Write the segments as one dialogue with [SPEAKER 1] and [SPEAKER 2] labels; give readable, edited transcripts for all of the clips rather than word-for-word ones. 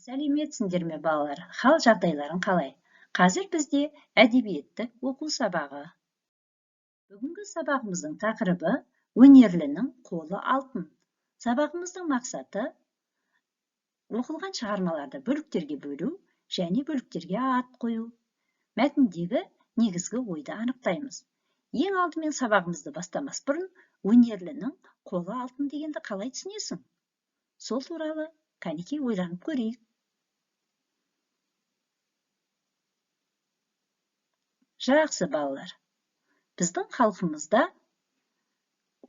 [SPEAKER 1] Сәлеметсіңдер ме, балалар? Хал жағдайларың қалай? Қазір бізде әдебиеттік оқу сабағы. Бүгінгі сабағымыздың тақырыбы өнерлінің қолы алтын. Сабағымыздың мақсаты оқылған шығармаларды бөліктерге бөлу және бөліктерге ат қою. Мәтіндегі негізгі ойды анықтаймыз. Ең алдымен сабағымызды бастамас бұрын өнерлінің қолы алтын дегенді қалай түсінесің? Сол туралы кәнекей ойланып көрейік. Жақсы, балалар. Біздің халқымызда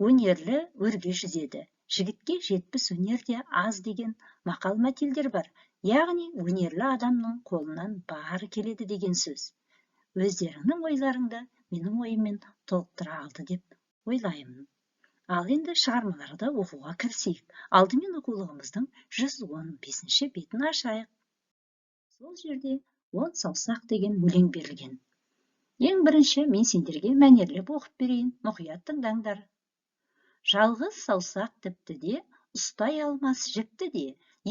[SPEAKER 1] өнерлі өрге жүзеді. Жігітке 70 өнер де аз деген мақал мәтелдер бар. Яғни өнерлі адамның қолынан бары келеді деген сөз. Өздеріңнің ойларыңды менің ойыммен толықтыра алды деп ойлаймын. Ал енді шығармаларды оқуға кірісейік. Алдымен оқулығымыздың 115-ші бетін ашайық. Сол жерде 10 саусақ деген өлең берілген. Ең бірінші мен сендерге мәнерлеп оқып берейін, мұқият тыңдаңдар. Жалғыз саусақ тіпті де, ұстай алмас жіпті де,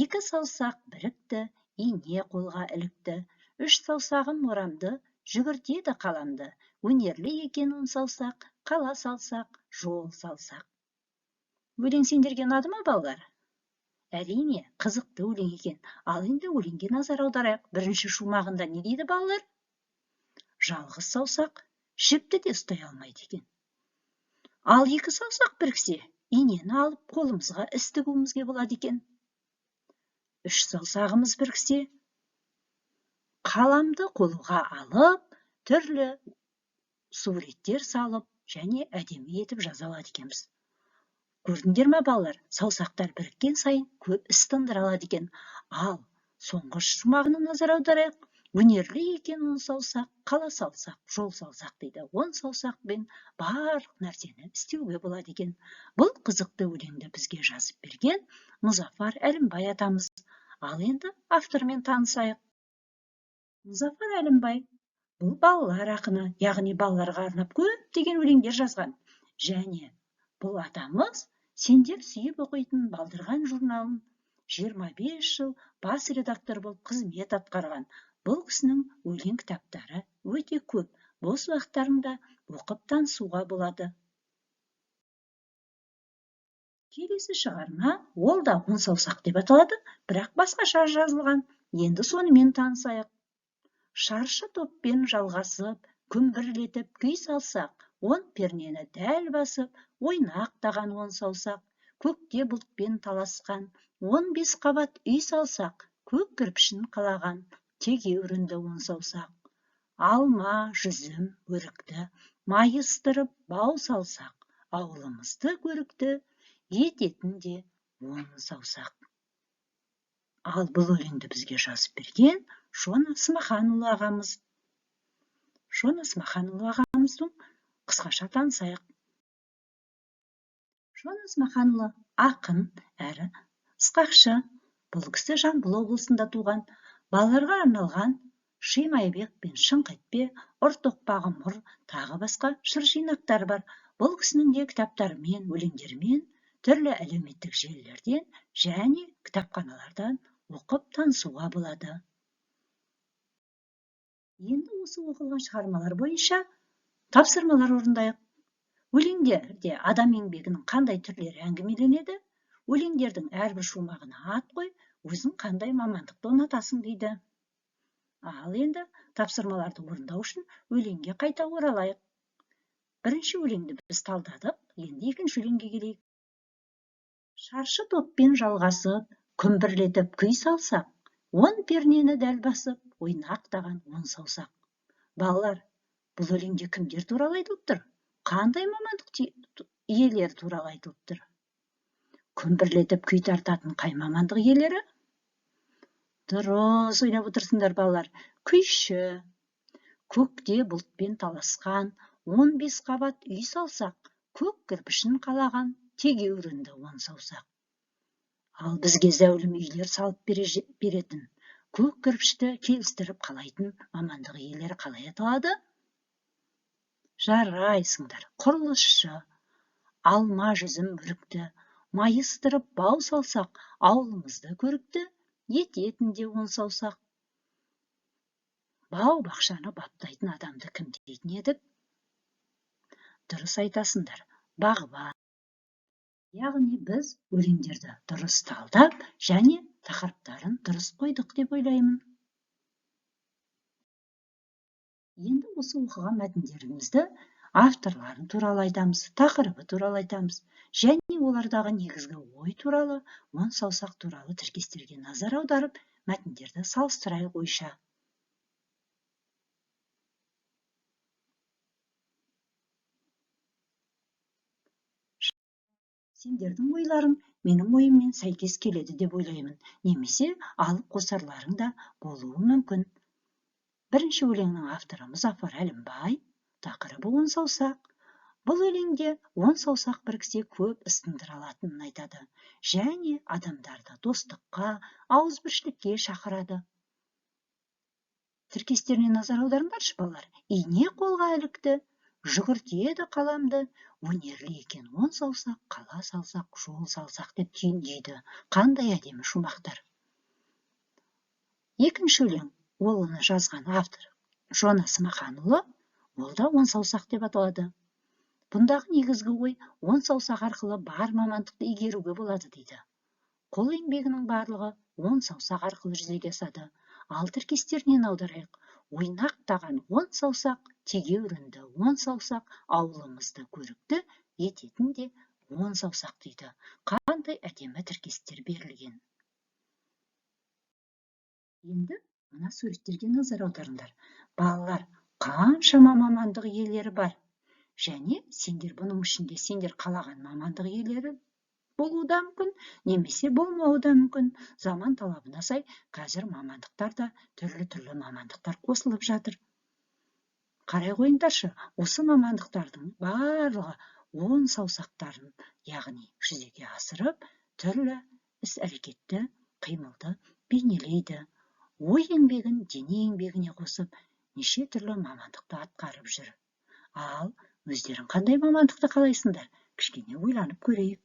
[SPEAKER 1] екі саусақ бірікті, ине қолға ілікті. Үш саусағым орамды, жүгіртеді қаламды. Өнерлі екен 10 саусақ, қала салсақ, жол салсақ. Өлең сендерге ұнады ма, балалар? Әрине, қызықты өлең екен. Ал енді өлеңге назар аударайық. Бірінші шумағында не дейді, балалар? Жалғыз саусақ жіпті де ұстай алмайды екен. Ал екі саусақ біріксе, инені алып қолымызға іс тігуімізге болады екен. Үш саусағымыз біріксе, қаламды қолға алып, түрлі суреттер салып және әдемі етіп жаза алады екенбіз. Көрдіңдер ме, балалар? Саусақтар біріккен сайын көп іс тындыра алады екен. Ал соңғы шумағына назар аударайық. Өнерлі екен 10 саусақ, қала салсақ, жол салсақ дейді. 10 саусақпен барлық нәрсені істеуге болады екен. Бұл қызықты өлеңді бізге жазып берген Мұзафар Әлімбай атамыз. Ал енді автормен танысайық. Мұзафар Әлімбай бұл балалар ақыны, яғни балаларға арнап көптеген өлеңдер жазған. Және бұл атамыз сендер сүйіп оқитын Балдырған журналын 25 жыл бас редактор болып қызмет атқарған. Бұл кісінің өлең кітаптары өте көп. Бос уақыттарында оқып танысуға болады. Келесі шығарма, ол да 10 саусақ деп аталады, бірақ басқаша жазылған. Енді сонымен танысайық. Шаршы топпен жалғасып, күмбірлетіп күй салсақ, 10 пернені дәл басып, ойнақтаған 10 саусақ, көкте бұлтпен таласқан, 15 қабат үй салсақ, көк кірпішін қалаған, тегеурінді 10 саусақ. Алма, жүзім, өрікті майыстырып бау салсақ, ауылымызды көрікті ететін де 10 саусақ. Ал бұл өлеңді бізге жазып берген Шона Смаханұлы ағамыз. Шона Смаханұлы ағамыздың қысқаша танысайық. Шона Смаханұлы ақын әрі сықақшы. Бұл кісі Жамбыл облысында туған. Балаларға арналған Шимайбек пен Шыңқ етпе, Ұр тоқпағым ұр, тағы басқа жыр жинақтары бар. Бұл кісінің де кітаптарымен, өлеңдерімен түрлі әлеуметтік желілерден және кітапханалардан оқып танысуға болады. Енді осы оқылған шығармалар бойынша тапсырмалар орындайық. Өлеңдерде адам еңбегінің қандай түрлері әңгімеленеді? Өлеңдердің әрбір шумағына ат қой, өзің қандай мамандықты ұнатасың дейді. Ал енді тапсырмаларды орындау үшін өлеңге қайта оралайық. Бірінші өлеңді біз талдадық, енді екінші өлеңге келейік. Шаршы топпен жалғасып, күмбірлетіп күй салсақ, 10 пернені дәл басып, ойнақтаған 10 саусақ. Балалар, бұл өлеңде кімдер туралы айтылып тұр? Қандай мамандық иелері туралы айтылып тұр? Күмбірлетіп күй тартатын қай мамандық иелері? Дұрыс ойлап отырсыңдар, балалар. Күйші. Көкте бұлтпен таласқан, 15 қабат үй салсақ, көк кірпішін қалаған, тегеурінді 10 саусақ. Ал бізге зәулім үйлер салып беретін, көк кірпішті келістіріп қалайтын мамандық иелері қалай аталады? Жарайсыңдар, құрылысшы. Алма, жүзім, өрікті майыстырып бау салсақ, ауылымызды көрікті Ететін де он саусақ. Бау-бақшаны баптайтын адамды кім дейтін едік? Дұрыс айтасыңдар, бағбан. Яғни біз өлеңдерді дұрыс талдап және тақырыптарын дұрыс қойдық деп ойлаймын. Енді осы оқыған мәтіндерімізді авторлары туралы айтамыз, тақырыбы туралы айтамыз және олардағы негізгі ой туралы, он саусақ туралы тіркестерге назар аударып, мәтіндерді салыстырайық ойша. Сендердің ойларың менің ойыммен сәйкес келеді деп ойлаймын, немесе алып қосарларың да болуы мүмкін. Бірінші өлеңнің авторы Мұзафар Әлімбай, тақырыбы он саусақ. Бұл өлеңде он саусақ біріксе көп іс тындыра алатынын айтады және адамдарды достыққа, ауызбіршілікке шақырады. Тіркестеріне назар аударыңдаршы, балалар. Ине қолға ілікті, жүгіртеді қаламды, өнерлі екен он саусақ, қала салсақ, жол салсақ деп түйіндейді. Қандай әдемі шумақтар. Екінші өлең, ол оны жазған автор Жона Смаханұлы, ол да он саусақ деп аталады. Бұндағы негізгі ой он саусақ арқылы бар мамандықты игеруге болады дейді. Қол еңбегінің барлығы он саусақ арқылы жүзеге асады. Ал тіркестерінен аударайық. Ойнақтаған он саусақ, тегеурінді он саусақ, ауылымызды көрікті ететін де он саусақ дейді. Қандай әдемі тіркестер берілген. Енді мына суреттерге назар аударыңдар. Балалар, қаншама мамандық иелері бар. Және сендер бұның ішінде сендер қалаған мамандық иелері болуы да мүмкін, немесе болмауы да мүмкін. Заман талабына сай қазір мамандықтар да түрлі-түрлі мамандықтар қосылып жатыр. Қарай қойыңдаршы, осы мамандықтардың барлығы он саусақтарын, яғни жүзеге асырып, түрлі іс-әрекетті, қимылды бейнелейді. Ой еңбегін дене еңбегіне қосып, неше түрлі мамандықты атқарып жүр. Ал өздерің қандай мамандықты қалайсыңдар? Кішкене ойланып көрейік.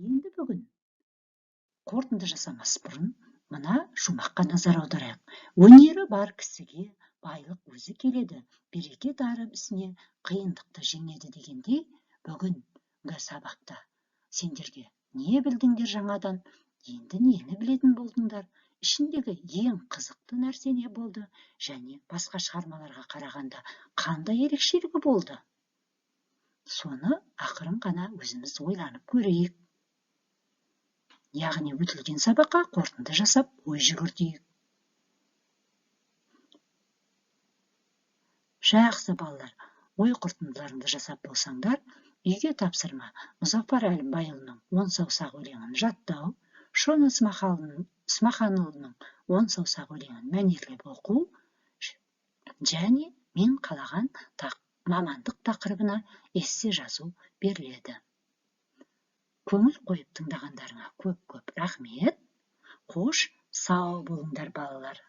[SPEAKER 1] Енді бүгін қорытынды жасамас бұрын мына шумаққа назар аударайық. Өнері бар кісіге байлық өзі келеді, береке дарып ісіне қиындықты жеңеді дегендей, бүгінгі сабақта сендерге не білдіңдер жаңадан, енді нені білетін болдыңдар, ішіндегі ең қызықты нәрсе не болды және басқа шығармаларға қарағанда қандай ерекшелігі болды? Соны ақырын ғана өзіміз ойланып көрейік. Яғни өтілген сабаққа қорытынды жасап ой жүгіртейік. Жақсы балалар, ой қорытындыларыңды жасап болсаңдар, үйге тапсырма Мұзафар Әлімбайұлының он саусақ өлеңін жаттау, Шона Смаханұлының он саусақ өлеңін мәнерлеп оқу және мен қалаған мамандық тақырыбына эссе жазу беріледі. Көңіл қойып тыңдағандарыңа көп-көп рахмет. Қош, сау болыңдар балалар.